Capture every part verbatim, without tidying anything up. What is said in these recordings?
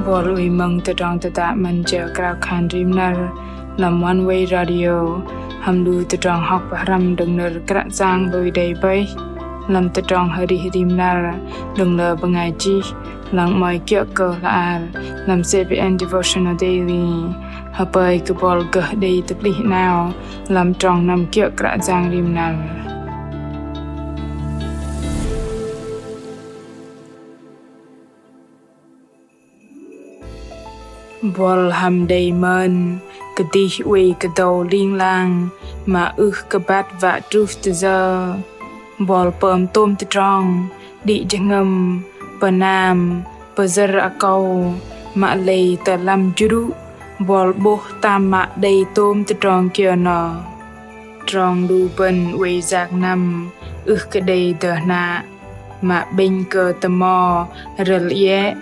Buăl oei mơ̆ng tơdrong tơdă 'Măn Jơ Krao Khan Rim Năr lăm One Way Radio, hăm lu tơdrong hŏk pơhrăm đơ̆ng nơ̆r Kră Yang lui đei bơih lăm tơdrong arih rim năr đơ̆ng lơ bơngai chih, lăng 'mơ̆i kiơ̆ kơ hla bơar lăm C B N Devotional Daily. Hơpơi kơ buăl gơh đei tơplih 'nao lăm trong năm kiơ̆ Kră Yang rim năr. Buăl hăm đei mơn kơdih oei kơdâu ling lang mă ưh kơ băt wă truh tơ yơ. Buăl pơm tôm tơdrong, đĭ jơhngơ̆m, pơnam, pơyơ̆r akâu, mă lei tơ lăm jrŭ buăl 'bôh tam mă đei tôm tơdrong kiơ noh. Trong lu bơ̆n oei yak năm ưh kơ đei dơh hnă, mă 'bĕnh kơ tơmo rơ̆l iĕ,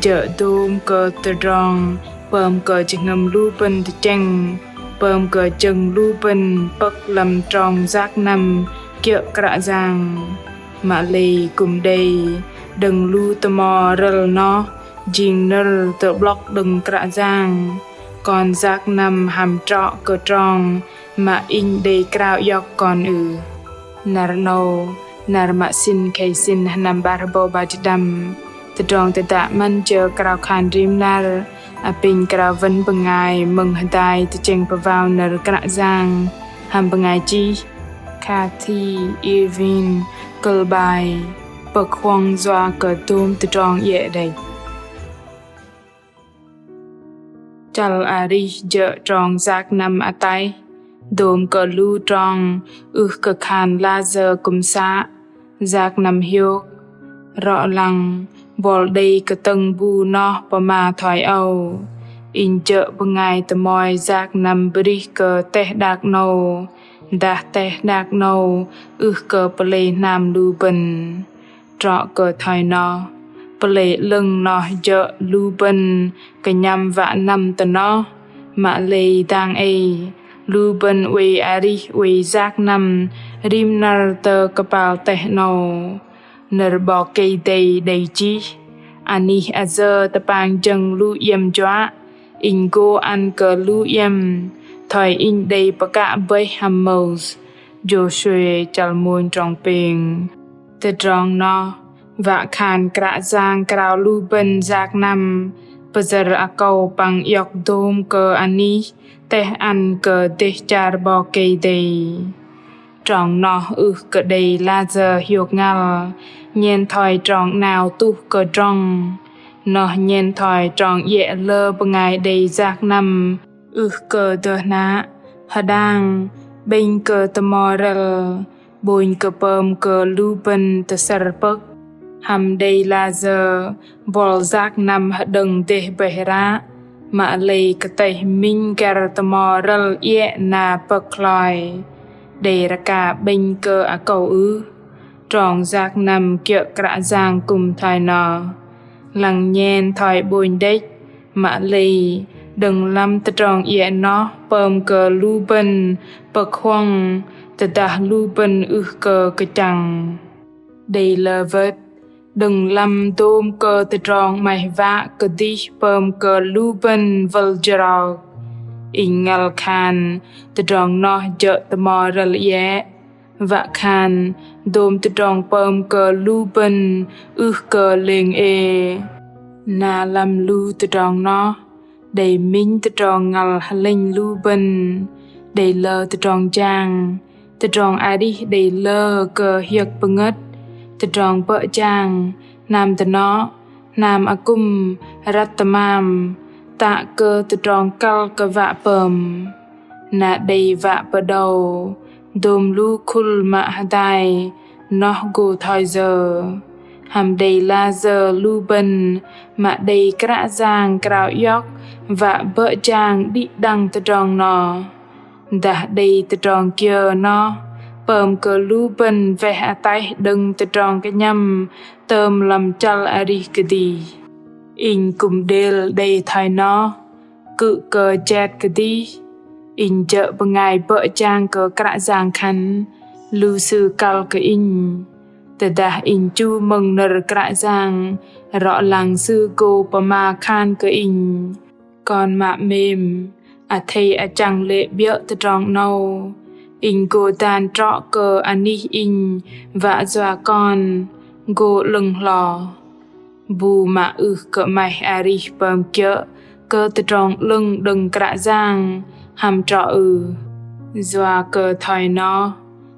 jơ̆ dôm kơ tơdrong pơm kơ jơhngơ̆m lu bơ̆n tơchĕng, pơm kơ jơ̆ng lu bơ̆n pơ̆k lăm trong yak năm kiơ̆ Kră Yang. Mă lei kư̆m đei đơ̆ng lu tơmo rơ̆l noh jing nơ̆r tơ'blŏk đơ̆ng Kră Yang. Kon yak năm hăm trŏ kơ trong mă Inh đei krao iŏk kon ưh? Năr 'nâu, năr mă sĭn khei sĭn sơnăm 'bar hơbâu 'bar jĭt đăm, tơdrong tơdă 'Măn Jơ Krao Khan Rim Năr apinh krao wơ̆n bơngai mơ̆ng hơdai tơchĕng pơwao nơ̆r Kră Yang hăm bơngai chih Kathy Irving, kơ̆l bai: Pơ̆k huŏng yua kơ dôm tơdrong iĕ đĕch. Chăl arih jơ̆ trong yak năm ataih, dôm kơ lu trong ưh kơ khan layơ kư̆m să, yak năm hiôk. Rŏ lăng, buăl đei kơtơ̆ng bu noh pơma thoi âu: Inh jơ̆ bơngai tơmoi yak năm bơrih kơ teh đak 'nâu, dah teh đak 'nâu ưh kơ pơlei hnam lu bơ̆n. Trŏ kơ thoi noh, pơlei 'lơ̆ng noh jơ̆ lu bơ̆n kơnhăm wă năm tơ noh. Mă lei dang ei, lu bơ̆n oei arih oei yak năm rim năr tơ kơpal teh 'nâu. Nơ̆r 'Bok Kei-Dei đei chih: Anih ayơ tơpang jơ̆ng lu iĕm juă, Inh gô ăn kơ lu iĕm thoi Inh đei pơkă bơih hăm Môis. Jôsuê chăl mônh trong pêng. Tơdrong noh wă khan Kră Yang krao lu bơ̆n yak năm pơyơ̆r akâu păng iŏk dôm kơ anih teh ăn kơ dêh char 'Bok Kei-Dei. Trong noh ưh kơ đei layơ hiôk ngăl, nhen thoi trong 'nao tuh kơ drŏng. Noh nhen thoi trong iĕ lơ bơngai đei yak năm ưh kơ dơh hnă, hơdang, 'bĕnh kơ tơmo rơ̆l, 'bônh kơ pơm kơ lu bơ̆n tơsơ̆r pơ̆k. Hăm đei layơ buăl yak năm hơđơ̆ng dêh bơih ră, mă lei kơtĕch minh găr tơmo rơ̆l iĕ na pơ̆k hloi, đei rơka 'bĕnh kơ akâu ưh? Trong yak năm kiơ̆ Kră Yang kư̆m thoi noh. Lăng nhen thoi 'bônh đĕch, mă lei đơ̆ng lăm tơdrong iĕ noh pơm kơ lu bơ̆n pơ̆k huŏng, tơdah lu bơ̆n ưh kơ kơchăng. Đei lơ wơ̆t, đơ̆ng lăm dôm kơ tơdrong 'maih wă kơdih pơm kơ lu bơ̆n wơl jrok, inh ngăl khan tơdrong noh jơ̆ tơmo rơ̆l iĕ. Wă khan dôm tơdrong pơm kơ lu bơ̆n ưh kơ lêng ê. Na lăm lu tơdrong noh, đei minh tơdrong ngăl hơlĕnh lu bơ̆n, đei lơ tơdrong jang, tơdrong arih đei lơ kơ hiơ̆k pơngơ̆t, tơdrong bơ̆ jang, hnam dơnŏ, hnam akŭm, răt tơmam, tă kơ tơdrong kăl kơ wă pơm. Na đei wă pơđâu, dôm lu khul mă hơdai noh gô thoi yơ? Hăm đei layơ lu bơ̆n mă đei Kră Yang krao iŏk wă bơ̆ jang đĭ đăng tơdrong noh? Dah đei tơdrong kiơ noh pơm kơ lu bơ̆n weh ataih đơ̆ng tơdrong kơnhăm tơm lăm chăl arih kơdih? Inh kư̆m đêl đei thoi noh, kư̆ kơ jet kơdih. Inh jơ̆ bơngai bơ̆ jang kơ Kră Yang khăn, lu sư kăl kơ inh. Tơdah inh chu mơ̆ng nơ̆r Kră Yang, rŏ lăng Sư gô pơma khan kơ inh: Kon mă 'mêm, athei achăng lê̆ 'biơ̆ tơdrong 'nâu. Inh gô dan trŏ kơ anih Inh wă yua kon gô 'lơ̆ng hloh. Bu mă ưh kơ 'maih arih pơm kiơ̆ kơ tơdrong 'lơ̆ng đơ̆ng Kră Yang hăm trŏ ưh? Yua kơ thoi noh,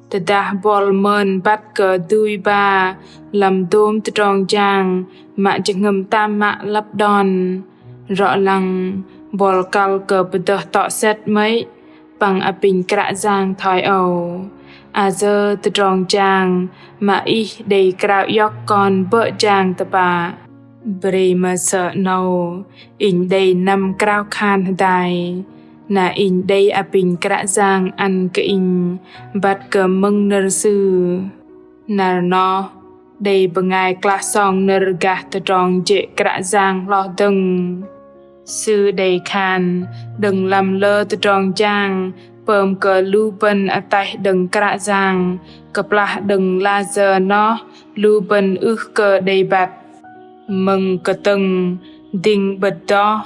tơdah buăl mơn băt kơ dui ba lăm dôm tơdrong jang mă jơhngơ̆m tam mă lăp đon, rŏ lăng buăl kăl kơ pơdơh tŏ sĕt 'mơ̆i păng apinh Kră Yang thoi âu: Ayơ tơdrong jang mă Ih đei krao iŏk kon bơ̆ jang tơpă. Bre mă sơ̆ 'nâu, inh đei năm krao khan hơdai, na inh đei apinh Kră Yang ăn kơ inh băt kơ mơ̆ng nơ̆r Sư. Năr noh, đei bơngai klah song nơ̆r gah tơdrong jê̆ Kră Yang hloh dơ̆ng. Sư đei khan đơ̆ng lăm lơ tơdrong jang pơm kơ lu bơ̆n ataih đơ̆ng Kră Yang, kơplah đơ̆ng layơ noh lu bơ̆n ưh kơ đei băt. Mơ̆ng kơtơ̆ng dĭng 'bơ̆t noh,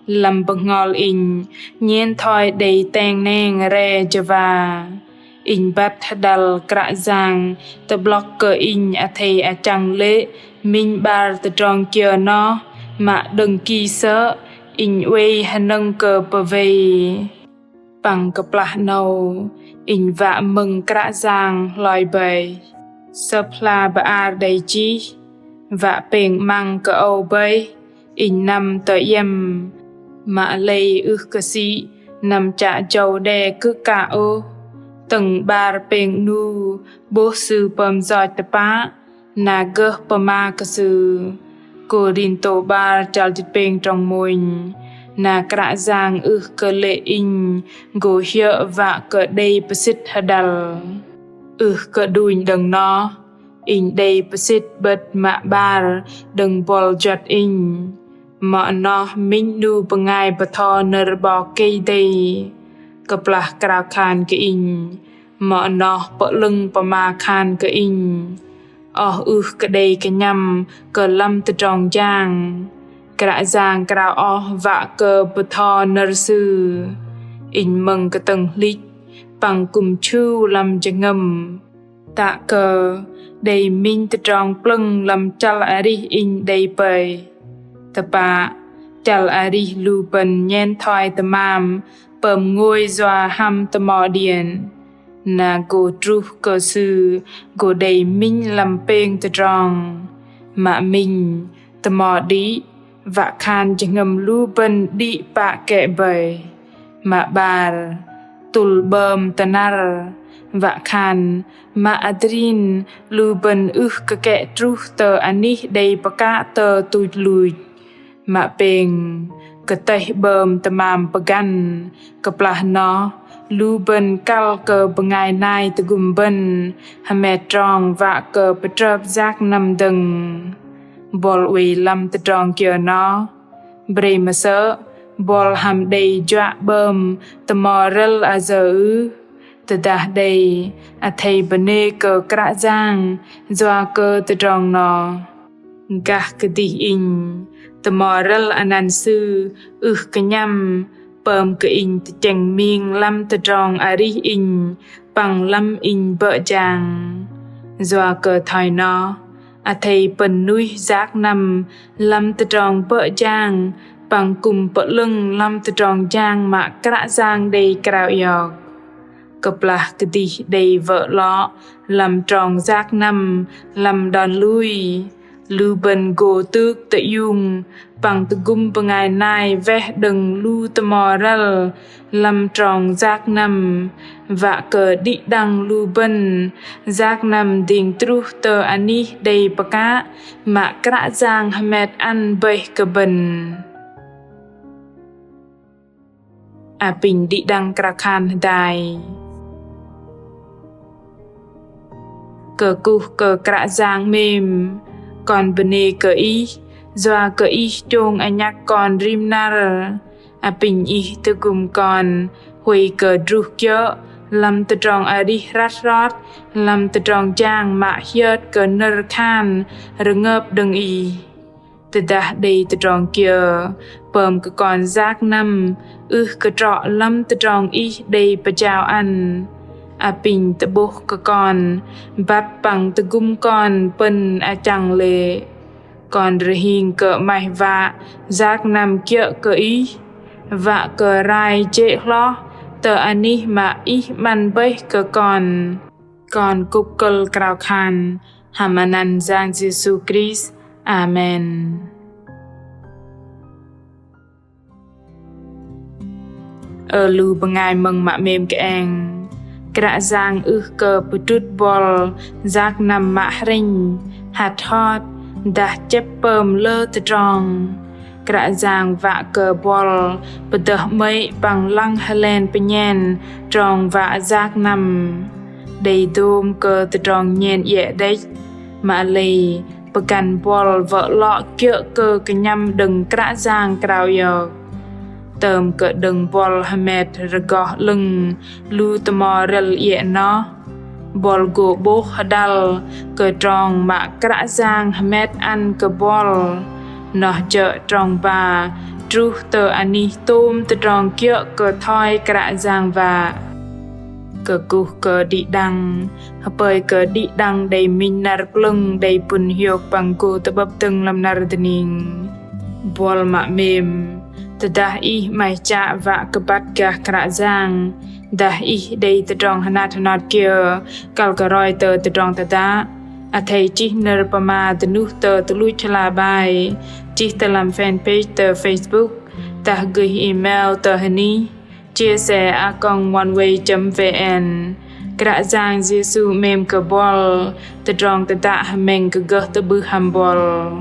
lăm bơhngol inh nhen thoi đei teng neng re jơwa. Inh băt hơđăl Kră Yang tơ'blŏk kơ inh athei achăng lê̆ minh 'bar tơdrong kiơ noh mă đơ̆ng ki sơ̆ inh oei hơnơ̆ng kơ pơwei. Păng kơplah 'nâu, inh wă mơ̆ng Kră Yang hloi bơih. Sơ̆p hla bơar đei chih: Wă pêng 'măng kơ âu bơih, inh năm tơ iĕm. Mă lei ưh kơ sĭ năm chă jâu đe kư̆ kă ôh. Tơ̆ng 'bar pêng 'nu 'bôh sư pơm yoch tơpă, na gơh pơma kơ sư. Kôrintô 'bar chăl jĭt pêng trong mônh. Na Kră Yang ưh kơ lê̆ inh gô hiơ̆ wă kơ đei pơsĭt hơđăl. Ưh kơ đunh đơ̆ng noh, inh đei pơsĭt 'bơ̆t mă 'bar đơ̆ng buăl juăt inh. Mă noh minh 'nu bơngai bơtho nơ̆r 'Bok Kei-Dei. Kơplah krao khan kơ inh, mă noh pơ'lơ̆ng pơma khan kơ inh. Oh ưh kơ đei kơnhăm kơ lăm tơdrong jang. Kră Yang krao oh wă kơ bơtho nơ̆r Sư. Inh mơ̆ng kơtơ̆ng hlĭch, păng kư̆m chu lăm jơhngơ̆m. Tă kơ đei minh tơdrong plơ̆ng lăm chăl arih inh đei pơih. Tơpă, chăl arih lu bơ̆n nhen thoi tơmam pơm ngôi yua hăm tơmo điên. Na gô truh kơ sư gô đei minh lăm pêng tơdrong. Mă minh, tơmo đĭ, wă khan jơhngơ̆m lu bơ̆n đĭ pă kĕ bơih. Mă 'bar, tŭl 'bơm tơnăr, wă khan mă adrin lu bơ̆n ưh kơ kĕ truh tơ anih đei pơkă tơ tuch luch. Mă pêng, kơtơih 'bơm tơmam pơgăn, kơplah noh lu bơ̆n kăl kơ bơngai nai tơgŭm bơ̆n hơmet trong wă kơ pơtrơp yak năm dơ̆ng. Buăl oei lăm tơdrong kiơ noh? Bre mă sơ̆, buăl hăm đei juă 'bơm tơmo rơ̆l ayơ ưh? Tơdah đei, athei bơnê kơ Kră Yang yua kơ tơdrong noh. Gah kơdih inh, tơmo rơ̆l anăn Sư ưh kơnhăm pơm kơ inh tơchĕng ming lăm tơdrong arih inh păng lăm inh bơ̆ jang. Yua kơ thoi noh, athei pơ̆n nuih yak năm lăm tơdrong bơ̆ jang păng kư̆m pơ'lơ̆ng lăm tơdrong jang mă Kră Yang đei krao iŏk. Kơplah kơdih đei wơ̆ 'lŏ lăm trong yak năm lăm đon lui, lu bơ̆n gô tŭk tơiung păng tơgŭm bơngai nai weh đơ̆ng lu tơmo rơ̆l lăm trong yak năm, wă kơ đĭ đăng lu bơ̆n yak năm dĭng truh tơ anih đei pơkă mă Kră Yang hơmet ăn bơih kơ bơ̆n. Apinh đĭ đăng krao khan hơdai. Kơkuh kơ Kră Yang 'mêm, kon bơnê kơ Ih, yua kơ Ih chông anhăk kon rim năr, apinh Ih tơgŭm kon huay kơ druh kiơ̆ lăm tơdrong arih hrăt hrot, lăm tơdrong jang mă hiơt kơ nơ̆r khan rơngơp đơ̆ng Ih. Tơdah đei tơdrong kiơ pơm kơ kon yak năm ưh kơ trŏ lăm tơdrong Ih đei pơjao ăn, apinh tơ'bôh kơ kon băt păng tơgŭm kon pơ̆n achăng lê̆. Kon rơhing kơ 'maih wă yak năm kiơ̆ kơ Ih, wă kơ rai jê̆ hloh tơ anih mă Ih 'măn bơih kơ kon. Kon kŭp kơ̆l krao khan hăm anăn Yang Yêsu Krist. Amen. Ơ lu bơngai mơ̆ng mă 'mêm kơeng, Kră Yang ưh kơ pơdrŭt buăl yak năm mă hrĕnh, hăt hot, dah chĕp pơm lơ tơdrong. Kră Yang wă kơ buăl pơdơh 'mơ̆i păng lăng hơlen pơnhen trong wă yak năm. Đei dôm kơ tơdrong nhen iĕ đĕch, mă lei pơgăn buăl wă lŏ kiơ̆ kơ kơnhăm đơ̆ng Kră Yang krao iŏk. Tơm kơ đơ̆ng buăl hơmet rơgoh 'lơ̆ng lu tơmo rĕl iĕ noh, buăl gô 'bôh hơdăl kơ trong mă Kră Yang hơmet ăn kơ buăl. Noh jơ̆ trong ba truh tơ anih tôm tơdrong kiơ̆ kơ thoi Kră Yang wă. Kơkuh kơ đĭ đăng, hơpơi kơ đĭ đăng đei minh năr plơ̆ng đei pŭn hiôk păng gô tơ'bơ̆p dơ̆ng lăm năr dơning. Buăl mă 'mêm, tơdah ih 'maih chă wă kơ băt gah Kră Yang, dah ih đei tơdrong hơnat hơnot kiơ kăl kơ roi tơ tơdrong tơdă, athei chih nơ̆r pơma dơnuh tơ tơluch hla bơar, chih tơ lăm fanpage tơ Facebook, dah gơih email tơ hơnih chia sẻ a còng oneway chấm vn. Kră Yang Yêsu 'mêm kơ buăl, tơdrong tơdă hơmĕng kơ gơh tơ'bưh hăm buăl.